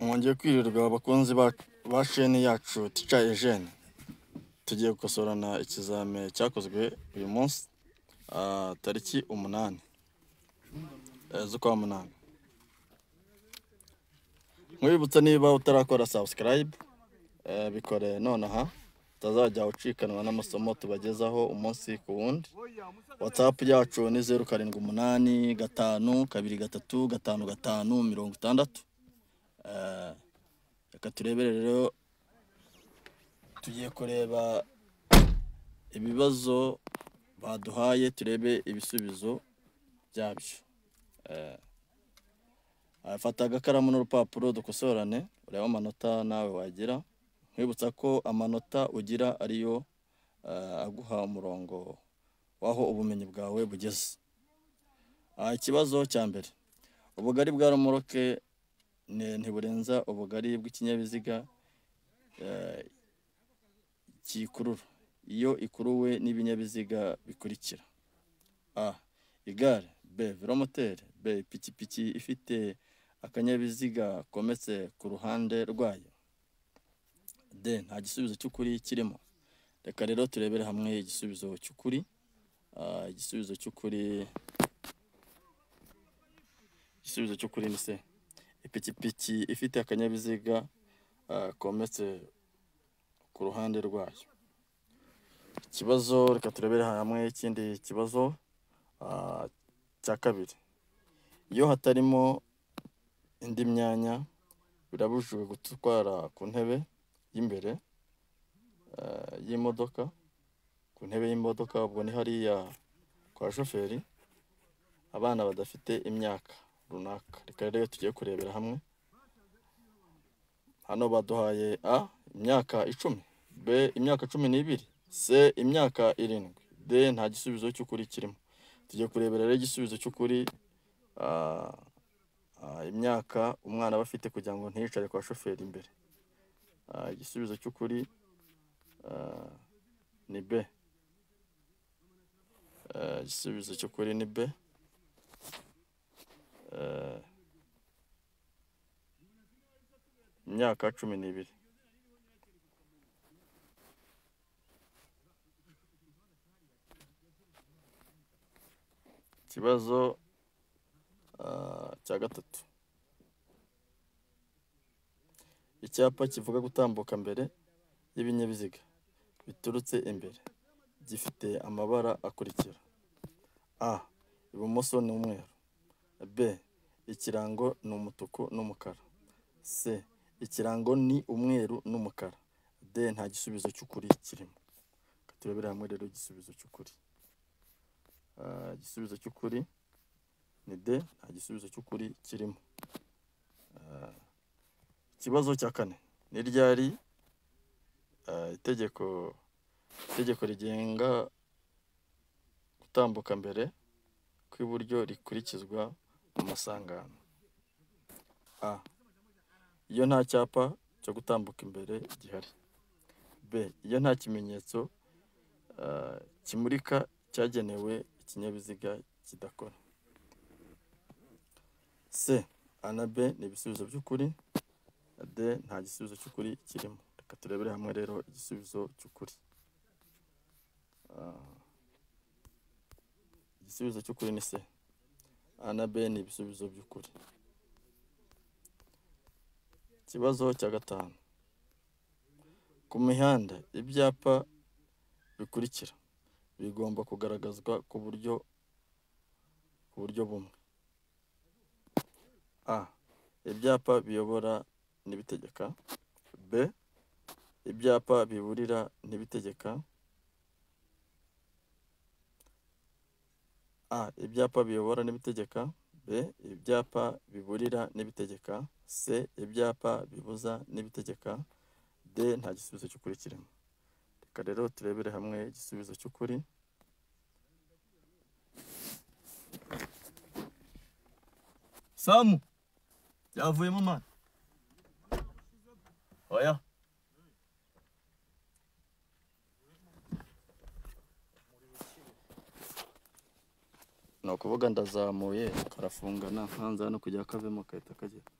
Mwongeye kwirirwa abakunzi ba sheni yacu Teacher Eugene. Tugiye gukosorana ikizame cyakozwe uyu munsi tariki 8 z'ukwa 8. Nkwibutsa niba utarakora subscribe bikore nonaha utazajya ucikanwa n'amasomo tubagezaho umunsi ku wundi. WhatsApp yacu ni 078 5 2 3 5 5 60. Reka turebere rero, tugiye kureba ibibazo baduhaye turebe ibisubizo byabyo. Fata agakaramu n'urupapuro dukosorane urebe amanota nawe wagira. Nkwibutsa ko amanota ugira ariyo aguha umurongo waho ubumenyi bwawe bugeze. Ikibazo cya mbere, ubugari bwa romoroke ntiburenza ubugari bw'ikinyabiziga kikurura iyo ikuruwe n'ibinyabiziga bikurikira: A. Igare, B. Velomoteri, B. Ipikipiki ifite akanyabiziga kometse ku ruhande rwayo, D. Nta gisubizo cy'ukuri kirimo. Reka rero turebere hamwe igisubizo cy'ukuri. Igisubizo cy'ukuri ni C. Ipikipiki ifite akanyabiziga kometse ku ruhande rwayo. Ikibazo, reka turebere hamwe ikindi kibazo cya kabiri. Iyo hatarimo indi myanya birabujijwe gutwara ku ntebe y'imbere y'imodoka. Ku ntebe y'imodoka ubwo ni hariya kwa shoferi, abana badafite imyaka runaka. Reka rero tugiye kurebera hamwe. Hano baduhaye A imyaka 10, B imyaka 12, C imyaka 7, D nta gisubizo cy'ukuri kirimo. Tugiye kurebera rero igisubizo cy'ukuri, imyaka umwana aba afite kugira ngo ntiyicare kwa shoferi imbere. Igisubizo cy'ukuri ni B. Igisubizo cy'ukuri ni B. Imyaka 12. Ikibazo cya gatatu, icyapa kivuga gutambuka mbere y'ibinyabiziga biturutse imbere gifite amabara akurikira: A. Ibumoso ni umweru, B. Ikirango ni umutuku n'umukara, C. Ikirango ni umweru n'umukara, D. Nta gisubizo cy'ukuri kirimo. Turebere hamwe rero igisubizo cy'ukuri. Igisubizo cy'ukuri ni D, nta gisubizo cy'ukuri kirimo. Ikibazo cya kane, ni ryari itegeko rigenga gutambuka mbere kw'iburyo rikurikizwa mu masangano? A. Iyo nta cyapa cyo gutambuka imbere gihari, B. Iyo nta kimenyetso kimurika cyagenewe ikinyabiziga kidakora, C. A na B ni ibisubizo by'ukuri, D. Nta gisubizo cy'ukuri kirimo. Reka turebere hamwe rero igisubizo cy'ukuri. Igisubizo cy'ukuri ni C. A na B ni ibisubizo by'ukuri. Ikibazo cya gatanu, ku mihanda ibyapa bikurikira bigomba kugaragazwa ku buryo bumwe: A. Ibyapa biyobora n'ibitegeka, B. Ibyapa biburira n'ibitegeka, A. Ibyapa biyobora n'ibitegeka, B. Ibyapa biburira n'ibitegeka, C. Ibyapa bibuza n'ibitegeka, D. Nta gisubizo cy'ukuri kirimo. Reka rero turebere hamwe igisubizo cy'ukuri. Samu byavuyemo mana. Oya. Ni ukuvuga ndazamuye karafungana nkanza hano kugira kavemo kahita kagera.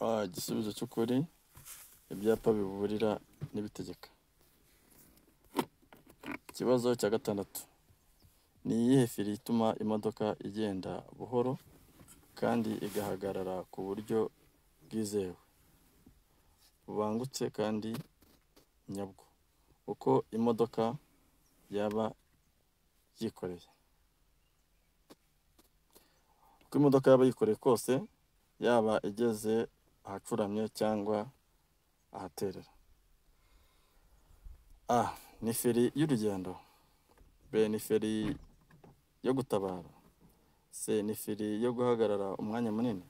Igisubizo cy'ukuri, ibyapa biburira n'ibitegeka. Ikibazo cya gatandatu, ni iyihe feri ituma imodoka igenda buhoro kandi igahagarara ku buryo bwizewe, bubangutse kandi nyabwo, uko imodoka yaba yikoreye? Uko imodoka yaba yikoreye kose, yaba igeze ahacuramye cyangwa ahaterera. A. Ni feri y'urugendo. B. Ni feri yo gutabara. C. Ni feri yo guhagarara umwanya munini.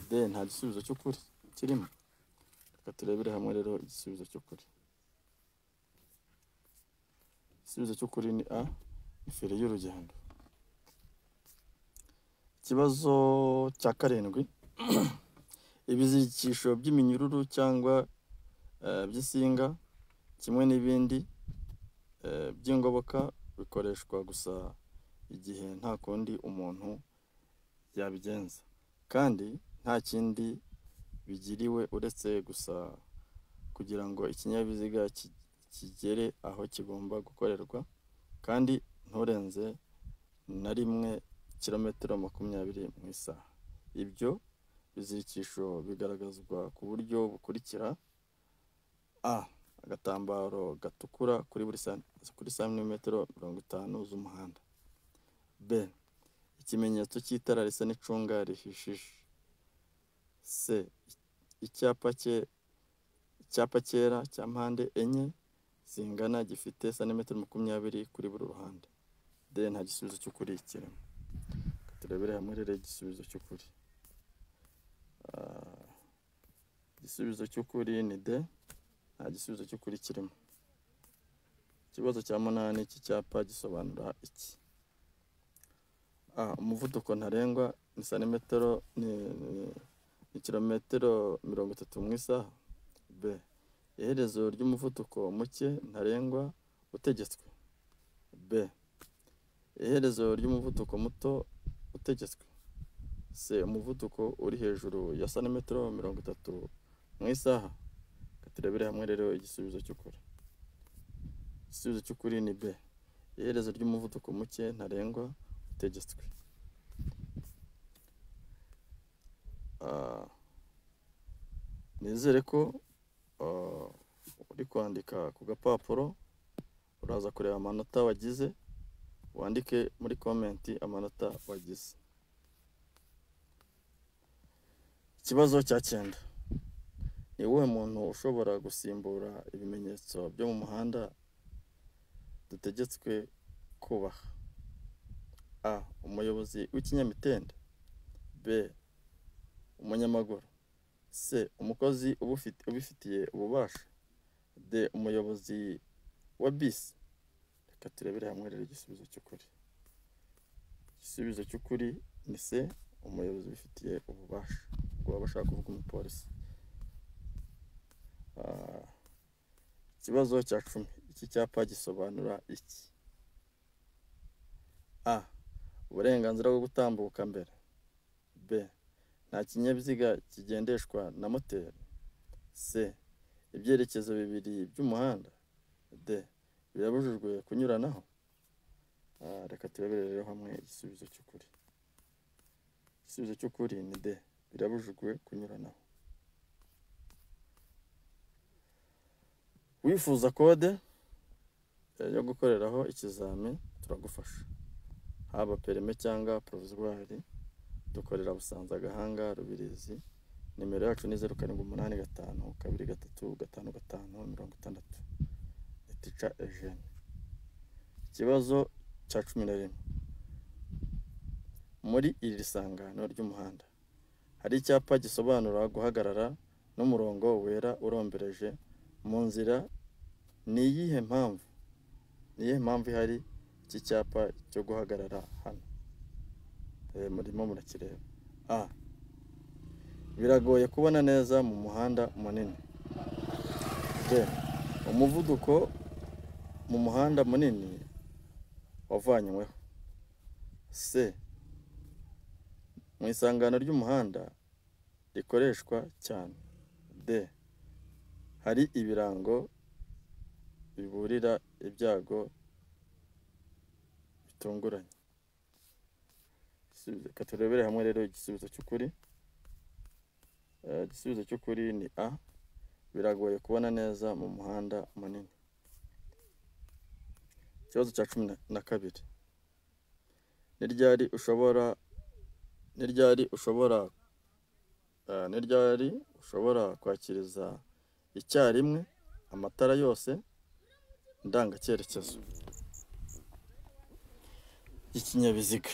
D. Nta gisubizo cy'ukuri kirimo. Reka turebere hamwe rero igisubizo cy'ukuri. Igisubizo cy'ukuri ni A. Ni feri y'urugendo. Ikibazo cya karindwi, ibizirikisho by'iminyururu cyangwa by'insinga kimwe n'ibindi by'ingoboka bikoreshwa gusa igihe nta kundi umuntu yabigenza, kandi nta kindi bigiriwe uretse gusa kugira ngo ikinyabiziga kigere aho kigomba gukorerwa, kandi nturenze na rimwe kilometero 20 mu isaha. Ibyo bizirikisho bigaragazwa ku buryo bukurikira: A. Agatambaro gatukura kuri santimetero 50 z'umuhanda. B. Ikimenyetso cy'itara risa n'icunga rihishije. C. Icyapa cyera cya mpande enye zingana gifite santimetero 20 kuri buri ruhande. D. Nta gisubizo cy'ukuri kirimo. Turebere hamwe rero igisubizo cy'ukuri. Igisubizo cy'ukuri ni D. Nta gisubizo cy'ukuri kirimo. Ikibazo cya munani, iki cyapa gisobanura iki? A. Umuvuduko ntarengwa ni santimetero ni kilometero 30 mu isaha. B. Iherezo ry'umuvuduko muke ntarengwa utegetswe. B. Iherezo ry'umuvuduko muto utegetswe. C. Umuvuduko uri hejuru ya santimetero 30 mu isaha. Turebere hamwe rero igisubizo cy'ukuri. Igisubizo cy'ukuri ni B. Iherezo ry'umuvuduko muke ntarengwa utegetswe. Nizere ko uri kwandika ku gapapuro, uraza kureba amanota wagize, wandike muri komenti amanota wagize. Ikibazo cya cyenda, ni uwuhe muntu ushobora gusimbura ibimenyetso byo mu muhanda dutegetswe kubaha? A. Umuyobozi w'ikinyamitende. B. Umunyamaguru. C. Umukozi ubifitiye ububasha. D. Umuyobozi wa bisi. Reka turebere hamwe rero igisubizo cy'ukuri. Igisubizo cy'ukuri ni C. Umuyobozi ubifitiye ububasha. Ubwo baba bashaka kuvuga umupolisi. Ikibazo cya 10, iki cyapa gisobanura iki? A. Uburenganzira bwo gutambuka mbere. B. Nta kinyabiziga kigendeshwa na moteri. C. Ibyerekezo bibiri by'umuhanda. D. Birabujijwe kunyuranaho. Reka turebere rero hamwe igisubizo cy'ukuri. Igisubizo cy'ukuri ni D. Birabujijwe kunyuranaho. Wifuza kode yo gukoreraho ikizami turagufasha, haba perime cyangwa provisoire. Dukorera Busanza, Gahanga, Rubirizi. Nimero yacu ni 0 7 8 5 2 3 5 5 60. Ni Teacher Eugene. Ikibazo cya 11, muri iri sangano ry'umuhanda hari icyapa gisobanura guhagarara n'umurongo wera urombereje mu nzira. Ni iyihe mpamvu ihari iki cyapa cyo guhagarara hano? Murimo murakireba. A. Biragoye kubona neza mu muhanda munini. B. Umuvuduko mu muhanda munini wavanyweho. C. Mu isangano ry'umuhanda rikoreshwa cyane. D. Hari ibirango biburira ibyago bitunguranye. Reka turebere hamwe rero igisubizo cy'ukuri. Igisubizo cy'ukuri ni A. Biragoye kubona neza mu muhanda munini. Ikibazo cya 12. Ni ryari ushobora kwakiriza icyarimwe amatara yose ndangacyerekezo y'ikinyabiziga?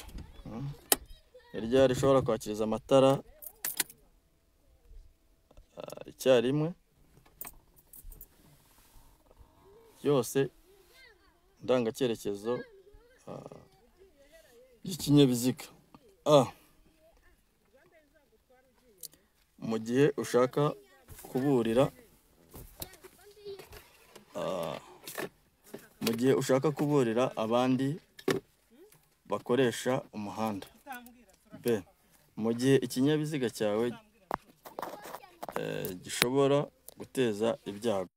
Ni ryari ushobora kwakiriza amatara icyarimwe yose ndangacyerekezo y'ikinyabiziga? A. Mu gihe ushaka kuburira abandi bakoresha umuhanda. B. Mu gihe ikinyabiziga cyawe gishobora guteza ibyago.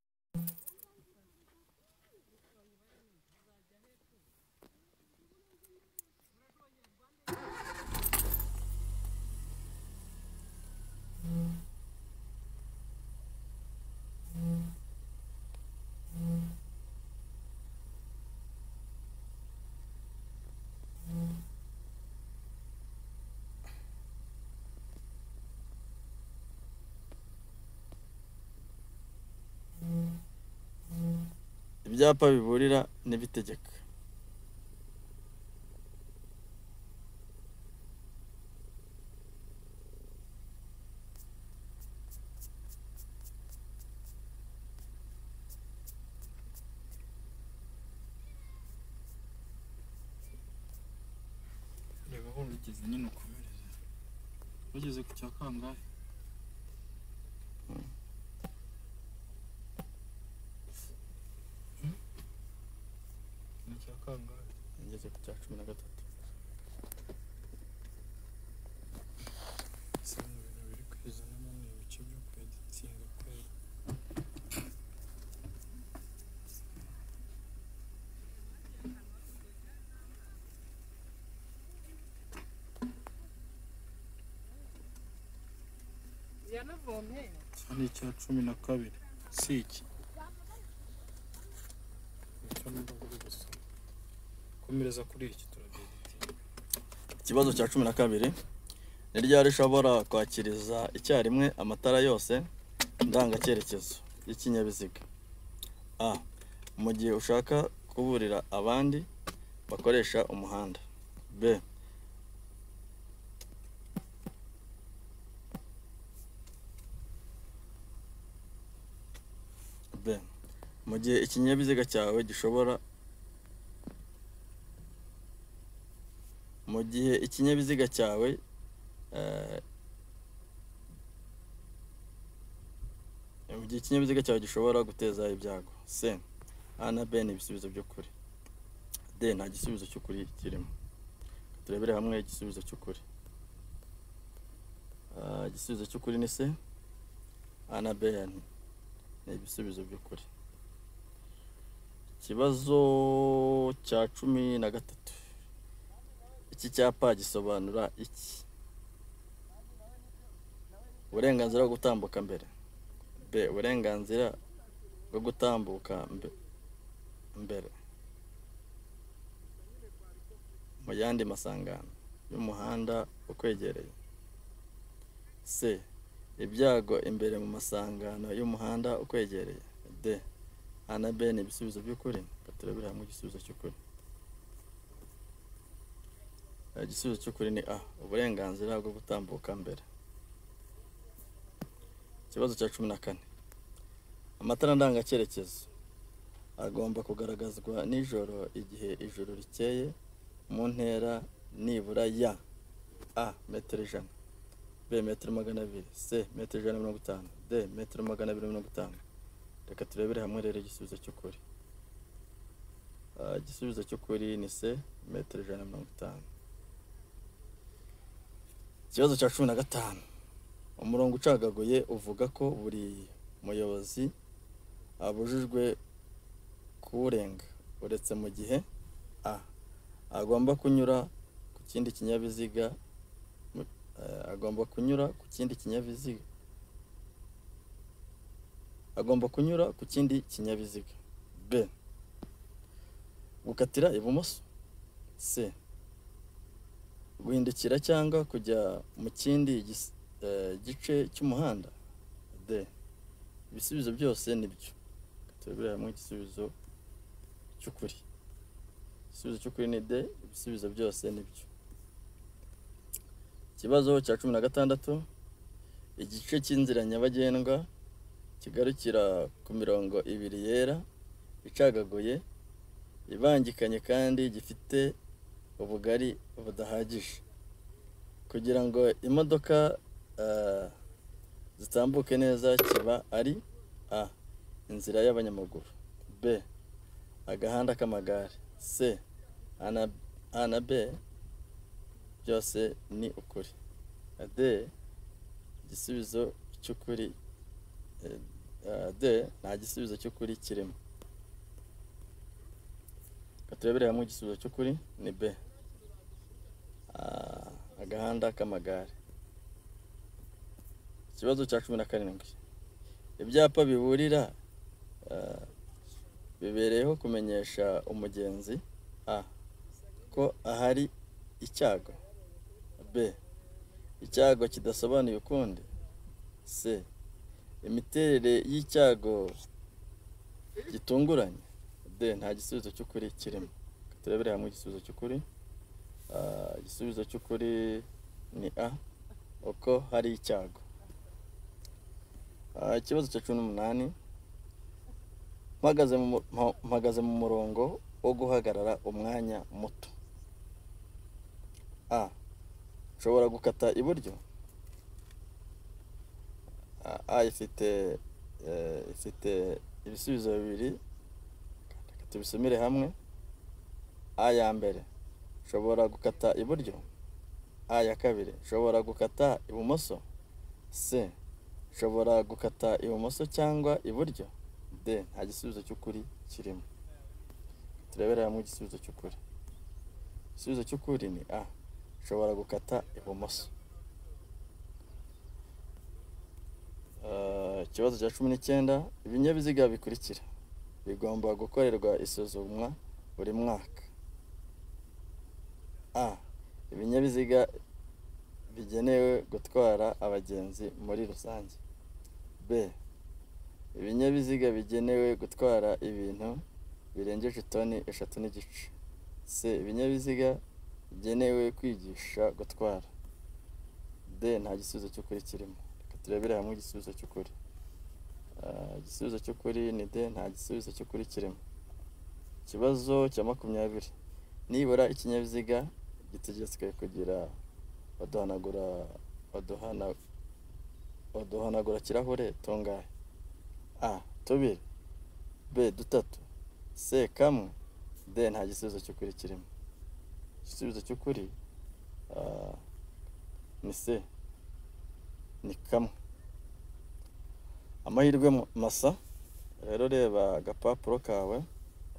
Ibyapa biburira n'ibitegeka. Reba aho bigeze nyine ukomereze. Bageze ku cya kangahe? Ngeze ku cya 13. Si ibintu biri kwizanamo ni ibice byo kweditinga kwera. Ni icya 12 si iki. Icyo numva uri gusoma. Komereza kuri iki turabyeditinga. Ikibazo cya 12. Ni ryari ushobora kwakiriza icyarimwe amatara yose ndangacyerekezo y'ikinyabiziga? A. Mu gihe ushaka kuburira abandi bakoresha umuhanda. B. Mu gihe ikinyabiziga cyawe gishobora gishobora guteza ibyago. C. A na B ni ibisubizo by'ukuri. D. Nta gisubizo cy'ukuri kirimo. Turebere hamwe igisubizo cy'ukuri. Igisubizo cy'ukuri ni C. A na B ni ibisubizo by'ukuri. Ikibazo cya 13. Iki cyapa gisobanura iki? Uburenganzira bwo gutambuka mbere. B. Uburenganzira bwo gutambuka mbere mu yandi masangano y'umuhanda ukwegereye. C. Ibyago imbere mu masangano y'umuhanda ukwegereye. D. A na B ni ibisubizo by'ukuri. Turebere hamwe igisubizo cy'ukuri. Igisubizo cy'ukuri ni A. Uburenganzira bwo gutambuka mbere. Ikibazo cya 14. Amatara ndangacyerekezo agomba kugaragazwa nijoro igihe ijoro rikeye mu ntera nibura ya A. Metero 100, B. Metero 200, C. Metero 150, D. Metero 250. Reka turebere hamwe rero igisubizo cy'ukuri. Igisubizo cy'ukuri ni C. Metero 150. Ikibazo cya 15. Umurongo ucagaguye uvuga ko buri muyobozi abujijwe kuwurenga uretse mu gihe a agomba kunyura ku kindi kinyabiziga agomba kunyura ku kindi kinyabiziga agomba kunyura ku kindi kinyabiziga. B gukatira ibumoso. C guhindukira cyangwa kujya mu kindi gice cy'umuhanda. D ibisubizo byose nibyo. Turebere hamwe igisubizo cy'ukuri. Igisubizo cy'ukuri ni D, ibisubizo byose nibyo. Ikibazo cya 16, igice cy'inzira nyabagendwa kigarukira ku mirongo ibiri yera icagaguye ibangikanye kandi gifite ubugari budahagije kugira ngo imodoka zitambuke neza kiba ari a inzira y'abanyamaguru, b agahanda k'amagare, c a na b byose ni ukuri, d igisubizo cy'ukuri, d nta gisubizo cy'ukuri kirimo. Turebere hamwe igisubizo cy'ukuri ni b agahanda k'amagare. Ikibazo cya 17, ibyapa biburira bibereyeho kumenyesha umugenzi a ko ahari icyago, b icyago kidasobanuye ukundi, c imiterere y'icyago gitunguranye, d nta gisubizo cy'ukuri kirimo. Turebere hamwe igisubizo cy'ukuri. Igisubizo cy'ukuri ni a uko hari icyago. Ikibazo cya 18, mpagaze mu murongo wo guhagarara umwanya muto. A nshobora gukata iburyo. A ifite ibisubizo bibiri, tubisomere hamwe. A ya mbere nshobora gukata iburyo, A ya kabiri nshobora gukata ibumoso, C nshobora gukata ibumoso cyangwa iburyo, D nta gisubizo cy'ukuri kirimo. Turebere hamwe igisubizo cy'ukuri. Igisubizo cy'ukuri ni A nshobora gukata ibumoso. Ikibazo cya 19, ibinyabiziga bikurikira bigomba gukorerwa isuzumwa buri mwaka. A ibinyabiziga bigenewe gutwara abagenzi muri rusange, B ibinyabiziga bigenewe gutwara ibintu birengeje toni 3.5, C ibinyabiziga bigenewe kwigisha gutwara, D nta gisubizo cy'ukuri kirimo. Reka turebere hamwe igisubizo cy'ukuri. Igisubizo cy'ukuri ni D nta gisubizo cy'ukuri kirimo. Ikibazo cya 20, nibura ikinyabiziga gitegetswe kugira baduhanagura kirahure tungahe? A 2, B 3, C 1, D nta gisubizo cy'ukuri kirimo. Igisubizo cy'ukuri ni C ni 1. Amahirwe masa. Rero reba agapapuro kawe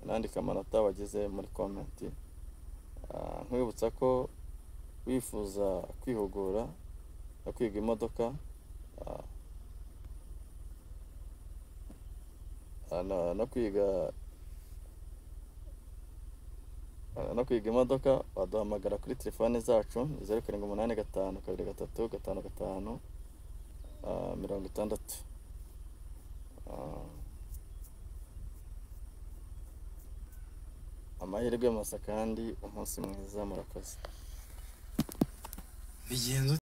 unandika amanota wagize muri komenti. Nkwibutsa ko wifuza kwihugura no kwiga imodoka no kwiga imodoka waduhamagara kuri telefone zacu 0785 23 55 60. Amahirwe masa kandi umunsi mwiza, murakoze. Bigenze.